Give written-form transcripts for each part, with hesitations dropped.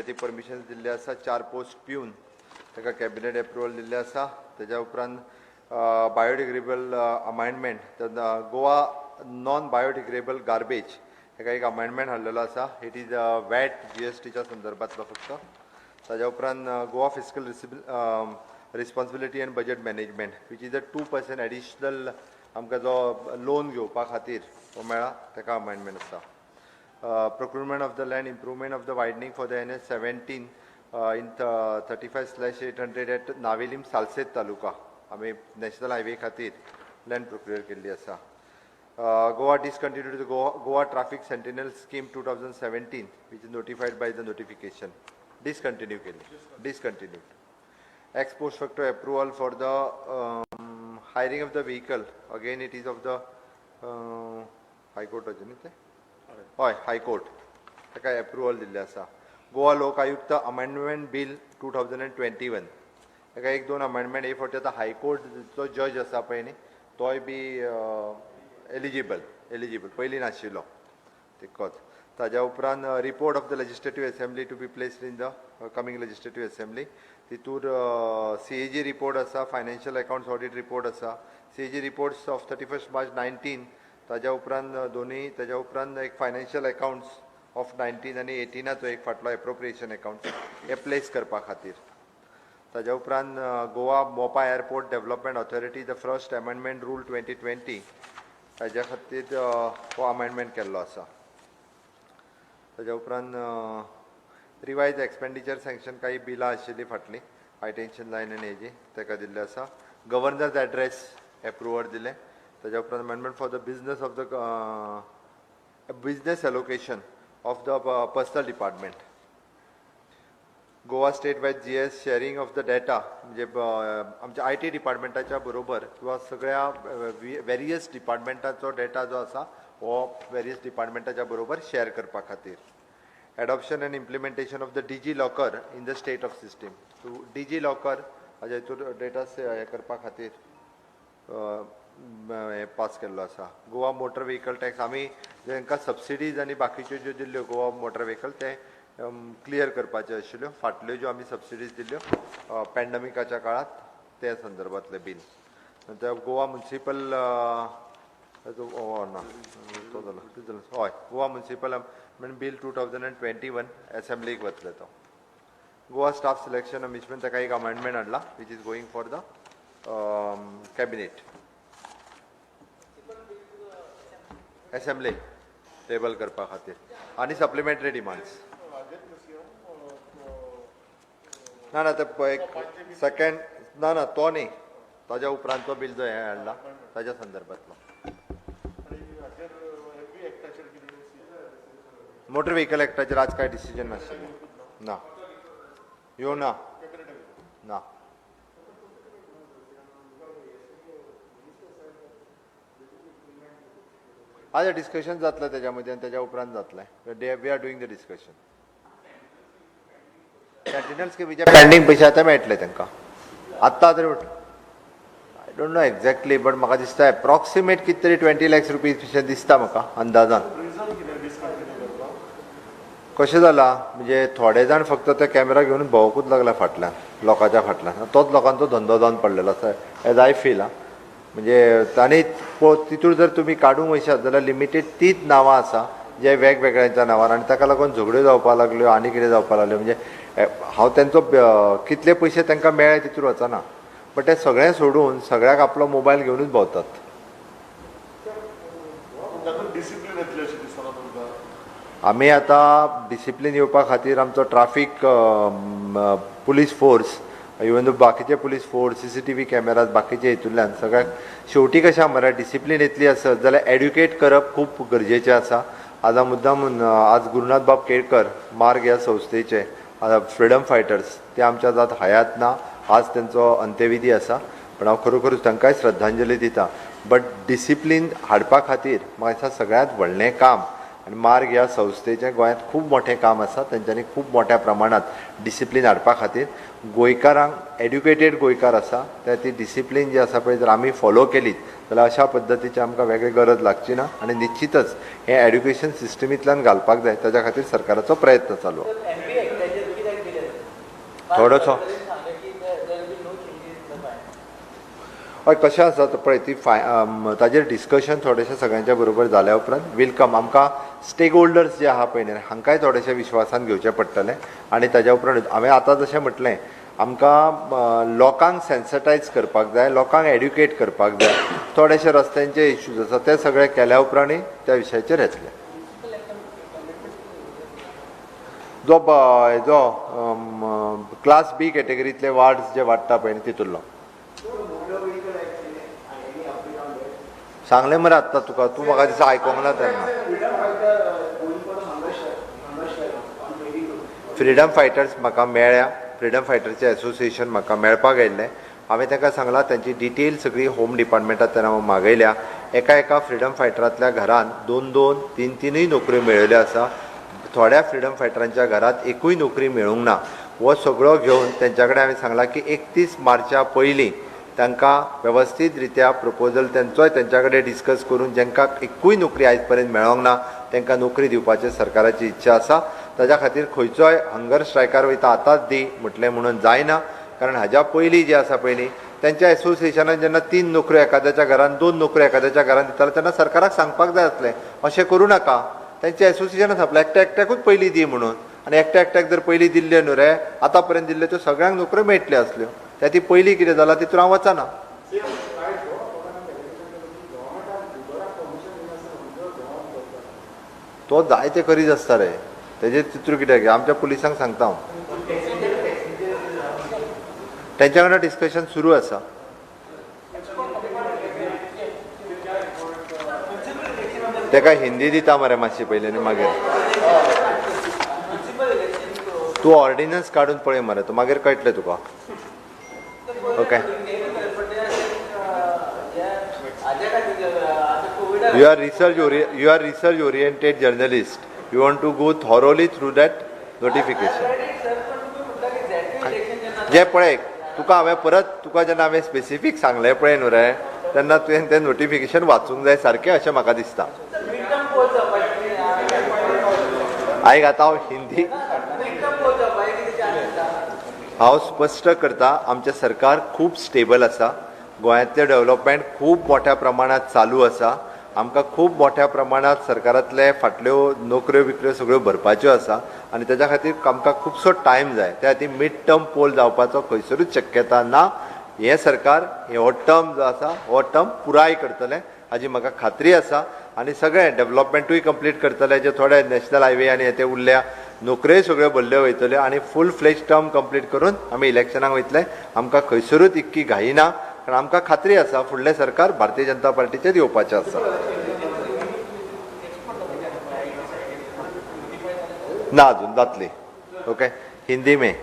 ते परमिशन दिल्लें आसा. चार पोस्ट पिवन ताका कॅबिनेट एप्रुवल दिल्लें आसा. तेज्या उपरांत biodegradable amendment, Goa non biodegradable garbage हेका एक अमेंडमेंट हाडलेलो आसा. It is VAT जीएसटीच्या संदर्भातलो फक्त. ताज्या उपरांत Goa fiscal responsibility and budget management, which is a 2% additional आमकां जो लोन घेवपा खातीर तो मेळ्ळा, ताका अमेंडमेंट आसा. Procurement of the land, improvement of the widening for the NH 17 in 35/800 at Navelim, Salcete taluka, आमी नॅशनल हायवे खातीर लँड प्रोक्युअर केल्ली आसा. Goa discontinued the Goa Traffic Sentinel Scheme 2017, which is notified by the notification. Discontinue केली, discontinued. Ex post facto approval for the hiring of the vehicle. Again, it is of the High Court न्ही ते? हय, high court ताका approval दिल्लें आसा. गोवा लोक आयुक्त amendment bill 2021, ताका एक दोन अमेंडमेंट हे फावटी आतां हायकोर्टचो जज आसा पळय न्ही, तोय बी एलिजिबल, पयलीं नाशिल्लो तितकोच. ताज्या उपरांत report of the Legislative Assembly to be placed in the coming Legislative Assembly. तितूर सीएजी रिपोर्ट आसा, फायनान्शियल अकाउंट्स ऑडिट रिपोर्ट आसा, CAG reports of 31 March 19. ताज्या उपरांत दोनूय, ताज्या उपरांत एक फायनान्शियल अकाउंट्स ऑफ 19 आनी 18चो एक फाटलो एप्रोप्रिएशन अकाउंट हे प्लेस करपा खातीर. ताज्या उपरांत Goa Mopa Airport Development Authority, the first amendment rule 2020, ताज्या खातीर हो अमेंडमेंट केल्लो आसा. ताज्या उपरांत रिवायज एक्सपेंडिचर सँक्शन, काही बिलां आशिल्लीं फाटलीं, हाय टेन्शन लायन आनी हेजी, ताका दिल्लें आसा. गव्हर्नर्स एड्रेस एप्रुवल दिलें. ताज्या उपरांत amendment for the business of the business allocation of the personnel department. Goa state wise GIS sharing of the data, म्हणजे आमच्या IT डिपार्टमेंटाच्या बरोबर किंवा सगळ्या वेरियस डिपार्टमेंटाचो डेटा जो आसा, हो वेरियस डिपार्टमेंटाच्या बरोबर शेअर करपा खातीर. Adoption and implementation of the Digi Locker in the state of system. So Digi Locker हाज्या हितूर डेटा हे करपा खातीर हें पास केल्लो आसा. गोवा मोटर व्हेकल टॅक्स, आमी तांकां सबसिडीज आनी बाकीच्यो ज्यो दिल्ल्यो गोवा मोटर व्हेकल, ते क्लियर करपाच्यो आशिल्ल्यो, फाटल्यो ज्यो आमी सबसिडीज दिल्ल्यो पॅन्डमिकाच्या काळात, ते संदर्भातलें बील. नंतर गोवा म्युन्सिपल ना, तो जालो, जालो. हय, गोवा म्युन्सिपल बील 2021 एसेंब्लीक वतले तो. गोवा स्टाफ सिलेक्शन अमेंडमेंट, ताका एक अमेंडमेंट हाडला, which is going for the cabinet assembly table करपा खातीर आनी सप्लिमेंटरी डिमांड्स. ना ना, ते एक सेकंड. ना ना, तो न्ही, ताज्या उपरांतचो बील जो हें हाडला ताज्या संदर्भातलो. आणि हाचेर एमव्ही एक्टाचेर कितें? मोटर व्हेकल एक्टाचेर आज काय डिसिजन नाशिल्लें ना, येवं ना ना. आज डिस्कशन जातलें तेज्या मदीं आनी तेज्या उपरांत जातलें. We are doing the discussion. Sentinel स्किमीचे pending पयशे आतां मेळटले तांकां आत्तां तरी. I don't know exactly, but म्हाका दिसता एप्रॉक्सिमेट कितें तरी 20 लॅक्स रुपीज अशें दिसता म्हाका अंदाजान. रिजन कितें डिसकंटिन्यू करपाक? कशें जालां म्हणजे थोडे जाण फक्त ते कॅमेरा घेवन भोंवकूच लागला फाटल्यान, लोकांच्या फाटल्यान. तोच लोकांचो धंदो जावन पडलेलो आसा, एज I feel. आं, म्हणजे तांणी तितूर जर तुमी काडूंक वयशात जाल्यार लिमिटेड तीच नांवां आसा जे वेगवेगळ्यांच्या नांवार, आनी ताका लागून झगड्यो जावपाक लागल्यो आनी कितें जावपाक लागल्यो. म्हणजे हांव तेंचो कितले पयशे तांकां मेळ्ळे तितूर वचना, बट ते सगळें सोडून सगळ्याक आपलो मोबायल घेवनूच भोंवतात. तातूंत डिसिप्लीन येतलें अशें दिसना तुमकां? आमी आतां डिसिप्लीन येवपा खातीर आमचो traffic police force, even बाकीचे police force, CCTV cameras, बाकीचे हितूंतल्यान सगळ्याक. शेवटी कशें आहा मरे, डिसिप्लीन येतली आसत जाल्यार एड्युकेट करप खूब गरजेचें आसा. आज हांव मुद्दाम, आज गुरुनाथ बाब केळकर, मार्ग ह्या संस्थेचे फ्रिडम फायटर्स, ते आमच्या जात हयात ना, आज तेंचो अंत्यविधी आसा, पण हांव खरोखरूच तांकांय श्रद्धांजली दिता. बट डिसिप्लीन हाडपा खातीर म्हाका दिसता सगळ्यांत व्हडलें काम आनी मार्ग ह्या संस्थेचें गोंयांत खूब मोठें काम आसा. तेंच्यांनी खूब मोठ्या प्रमाणांत डिसिप्लीन हाडपा खातीर गोंयकारांक, एड्युकेटेड गोंयकार आसा ते, ती डिसिप्लीन जी आसा पळय, जर आमी फॉलो केलीत जाल्यार अशा पद्दतीची आमकां वेगळी गरज लागची ना. आनी निश्चितच हें एड्युकेशन सिस्टमींतल्यान घालपाक जाय, ताच्या खातीर सरकाराचो प्रयत्न चालू आसा. एमव्ही एक्टाचेर थोडोसो हय कशें आसा पळय ती फाय ताजेर डिस्कशन थोडेशें सगळ्यांच्या बरोबर जाल्या उपरांत welcome आमकां स्टेक होल्डर्स जे आहा पळय न्ही हांकांय थोडेशें विश्वासान घेवचें पडटलें आनी ताज्या उपरांत हांवें आतां जशें म्हटलें, आमकां लोकांक सेन्सिटायज करपाक जाय, लोकांक एड्युकेट करपाक जाय. थोडेशे रस्त्यांचे इश्यूज आसा ते सगळे केल्या उपरांतूय त्या विशयाचेर येतले. जो हेजो क्लास बी कॅटेगरींतले वार्ड्स जे वाडटा पळय न्ही तितूंतलो सांगलें मरे आत्तां तुका, तूं म्हाका दिसता आयकोंक ना तेन्ना. फ्रिडम फायटर्स म्हाका मेळ्ळ्या, फ्रिडम फायटर्सचें एसोसिएशन म्हाका मेळपाक आयिल्लें. हांवें तांकां सांगलां तांची डिटेल सगळी होम डिपार्टमेंटांतल्यान हांव मागयल्या. एका एका फ्रिडम फायटरांतल्या घरान दोन दोन तीन तिनूय नोकऱ्यो मेळयल्यो आसा. थोड्या फ्रिडम फायटरांच्या घरांत एकूय नोकरी मेळूंक ना. हो सगळो घेवन तेंच्या कडेन हांवें सांगलां की 31 मार्चा पयलीं तांकां वेवस्थीत रित्या प्रपोजल तेंचोय तेंच्या कडेन डिस्कस करून जांकां एकूय नोकरी आयज पर्यंत मेळोंक ना तांकां नोकरी दिवपाची सरकाराची इच्छा आसा. ताज्या खातीर खंयचोय हंगर स्ट्रायकार वयता आतांच दी म्हटलें म्हणून जायना, कारण हाज्या पयलीं जे आसा पळय न्ही तेंच्या एसोसिएशनान जेन्ना 3 नोकऱ्यो एखाद्याच्या घरान, 2 नोकऱ्यो एखाद्याच्या घरान दिताले तेन्ना सरकाराक सांगपाक जाय आसलें अशें करूं नाका. तेंच्या एसोसिएशनान सांगलें एकट्या एकट्याकूच पयलीं दी म्हणून, आनी एकट्या एकट्याक जर पयलीं दिल्ल्यो न्हू रे आतां पर्यंत दिल्ल्यो त्यो सगळ्यांक नोकऱ्यो मेळटल्यो आसल्यो. त्या ती पयलीं कितें जालां तितून हांव वचना. तो जाय ते करीत आसता रे, तेजेर चित्र कित्याक आमच्या पुलिसांक सांगता हांव. तेंच्या वांगडा डिस्कशन सुरू आसा. तेका हिंदी दिता मरे मातशी पयलीं आनी मागीर तूं ऑर्डिनन्स काडून पळय मरे, तूं मागीर कळटलें तुका. Okay, you are research oriented journalist. You want to go thoroughly through that notification. जे पळय तुका हांवें परत तुका जेन्ना हांवें स्पेसिफीक सांगलें पळय न्हू रे तेन्ना तुवें तें नोटिफिकेशन वाचूंक जाय सारकें अशें म्हाका दिसता. आयक आतां हांव हिंदी हांव स्पश्ट करता, आमचें सरकार खूब स्टेबल आसा. गोंयांतलें डेवलपमेंट खूब मोठ्या प्रमाणांत चालू आसा. आमकां खूब मोठ्या प्रमाणांत सरकारांतले फाटल्यो नोकऱ्यो बिकऱ्यो सगळ्यो भरपाच्यो आसा आनी तेज्या खातीर आमकां खुबसो टायम जाय. त्या खातीर मिड टर्म पोल जावपाचो खंयसरूच शक्यता ना. हें सरकार हो टर्म जो आसा हो टर्म पुराय करतलें हाजी म्हाका खात्री आसा आनी सगळें डेवलपमेंटूय कंप्लीट करतले. जे थोडे नॅशनल हायवे आनी हे ते उरल्या नोकऱ्योय सगळ्यो भरल्यो वयतल्यो आनी फूल फ्लेज टर्म कंप्लीट करून आमी इलेक्शनाक वयतले. आमकां खंयसरूच इतकी घाई ना, कारण आमकां खात्री आसा फुडलें सरकार भारतीय जनता पार्टीचेंच येवपाचें आसा. ना अजून जातली. ओके, हिंदी में.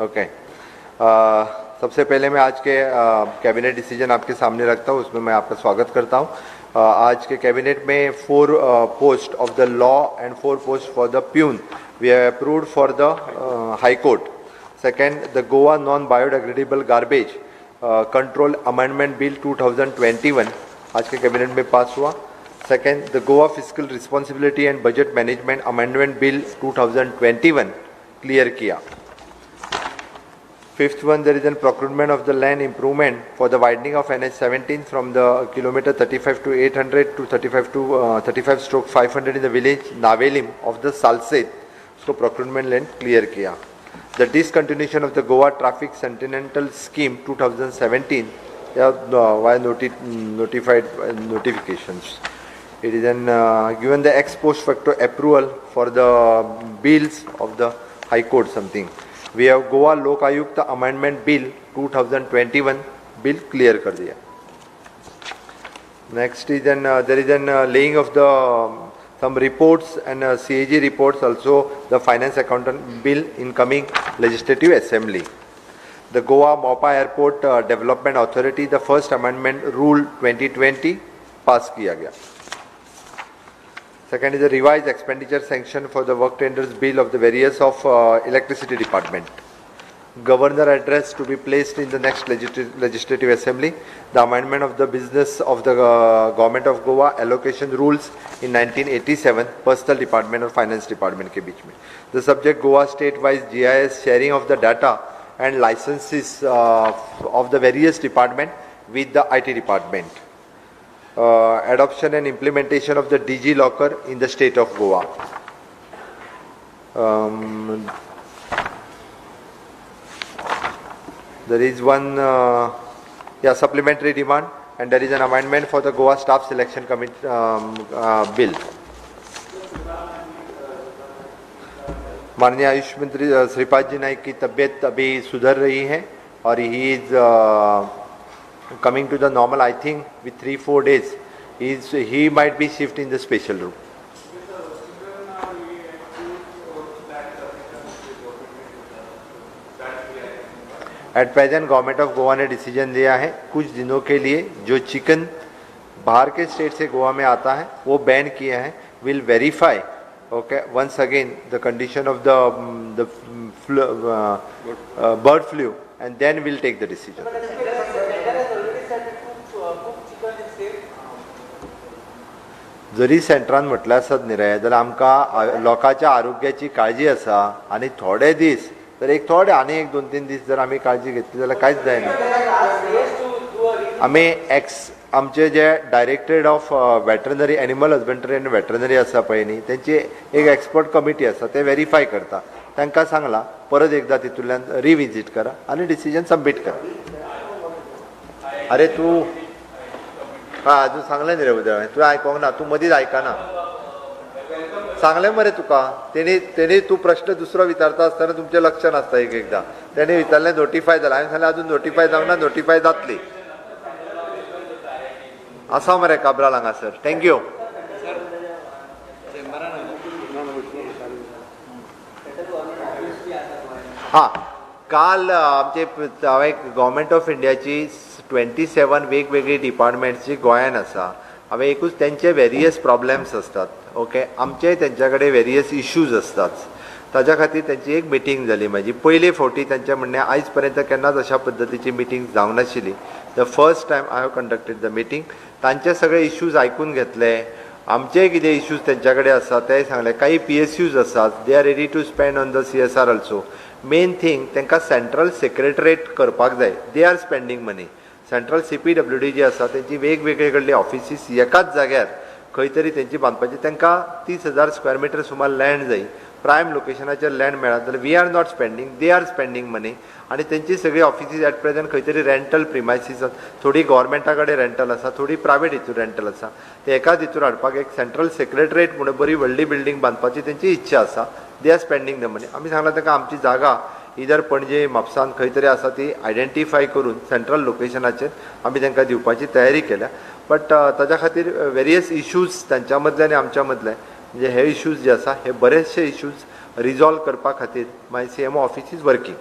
ओके, सबसे पहले मैं आज के कैबिनेट डिसीजन आपके सामने रखता हूँ, उसमें मैं आपका स्वागत करता हूँ. आज के कैबिनेट में 4 post of the law and 4 post for the peon we have approved for the high court. Second, the Goa non biodegradable garbage control amendment bill 2021 आज के कैबिनेट में पास हुआ. Second, the Goa fiscal responsibility and budget management amendment bill 2021 clear किया. Fifth one, there is an procurement of the land improvement for the widening of NH 17 from the kilometer 35 to 800 to 35 to 35/500 in the village Navelim of the Salcete. उसको procurement land clear किया. The discontinuation of the Goa Traffic Sentinel Scheme 2017 या via notified notifications. It is an given the ex post facto approval for the bills of the High Court something. We have Goa Lok Ayukta Amendment Bill 2021 bill clear कर दिया. Next is an there is an laying of the some reports and CAG reports, also the finance accountant bill in coming legislative assembly. The Goa Mopa Airport Development Authority, the first amendment rule 2020 pass किया गया. Second is the revised expenditure sanction for the work tenders bill of the various of electricity department. Governor address to be placed in the next legislative assembly, the amendment of the business of the Government of Goa allocation rules in 1987, personnel department Aur finance department K beach में. The subject, Goa state wise GIS sharing of the data and licenses of the various department with the IT department. Adoption and implementation of the Digi Locker in the state of Goa. There is one yeah, supplementary demand and there is an amendment for the Goa Staff Selection Committee bill. माननीय आयुष मंत्री श्रीपाद जी नाइक की तबीयत अभी सुधर रही है और he is coming to the normal. I think with 3-4 days is he might be shift in the special room. At present Government of Goa ने decision लिया है, कुछ दिनों के लिए जो चिकन बाहर के स्टेट से गोवा में आता है, वो बैन किया है. Will verify, okay, once again the condition of the bird flu and then will take the decision. But center has already said to cook chicken is safe. जरी सेंट्रान म्हटलें आसत न्ही रे, जाल्यार आमकां लोकांच्या आरोग्याची काळजी आसा आनी थोडे दीस तर एक थोडे आनी एक दोन तीन दीस जर आमी काळजी घेतली जाल्यार कांयच जायना. Ask CS to do a review. आमी एक्स आमचे जे Directorate of Veterinary, Animal Husbandry and Veterinary आसा पळय न्ही, तेंची एक एक्सपर्ट कमिटी आसा, ते वेरीफाय करता. तांकां सांगलां, परत एकदां तितूंतल्यान रिविजीट करा आनी डिसिजन सबमीट करा. अरे, तूं हय अजून सांगलें न्ही रे उदय, हांवें तुवें आयकोंक ना. तूं मदींच आयकना. सांगलें मरे तुका. तेणी तूं प्रश्न दुसरो विचारता आसतना तुमचें लक्ष नासता. एक एकदां तेणी विचारलें, नोटिफाय जालें? हांवें सांगलें, अजून नोटिफाय जावंक ना, नोटिफाय जातली. आसा मरे काब्राल हांगासर. Thank you. हां, काल आमचे हांवें गव्हर्मेंट ऑफ इंडियाची 27 वेगवेगळी डिपार्टमेंट्स जी गोंयान आसा, हांवें एकूच तेंचे वेरियस प्रॉब्लेम्स आसतात, ओके, आमचे तेंच्या कडेन वेरियस इश्यूज आसतात, ताज्या खातीर तेंची एक मिटींग जाली म्हाजी. पयले फावटी तेंचें म्हणणें, आयज पर्यंत केन्नाच अशा पद्दतीची मिटींग जावंक नाशिल्ली. The first time I have conducted the meeting. तांचे सगळे इश्यूज आयकून घेतले, आमचेय कितें इश्यूज तेंच्या कडेन आसा तेय सांगले. काही पीएसयूज आसात, they are ready to spend on the CSR also. Main thing, तांकां सेंट्रल सेक्रेटरेट करपाक जाय. They are spending money. Central CPWD जी आसा, तेंची वेगवेगळे कडली ऑफिसीस एकाच जाग्यार खंय तरी तेंची बांदपाची. तांकां 30,000 स्क्वेअर मिटर सुमार लँड जाय. प्रायम लोकेशनाचेर लँड मेळत जाल्यार, we are not spending, they are spending money. आनी तेंची सगळी ऑफिसीस एट प्रेझेंट खंय तरी रेंटल प्रिमायसीस, थोडी गोवोरमेंटा कडेन रेंटल आसा, थोडी प्रायवेट हितूर रेंटल आसा. ते एकाच हितूर हाडपाक एक सेंट्रल सेक्रेटरेट म्हणून बरी व्हडली बिल्डींग बांदपाची तेंची इच्छा आसा. They are spending the money. आमी सांगलां तांकां, आमची जागा इदर पणजे, म्हापसान खंय तरी आसा, ती आयडेंटिफाय करून सेंट्रल लोकेशनाचेर आमी तांकां दिवपाची तयारी केल्या. बट ताच्या खातीर वेरियस इश्यूज तांच्या मदले आनी आमच्या मदले, म्हणजे हे इश्यूज जे आसा, हे बरेचशे इश्यूज रिजॉल्व करपा खातीर my CMO office is working.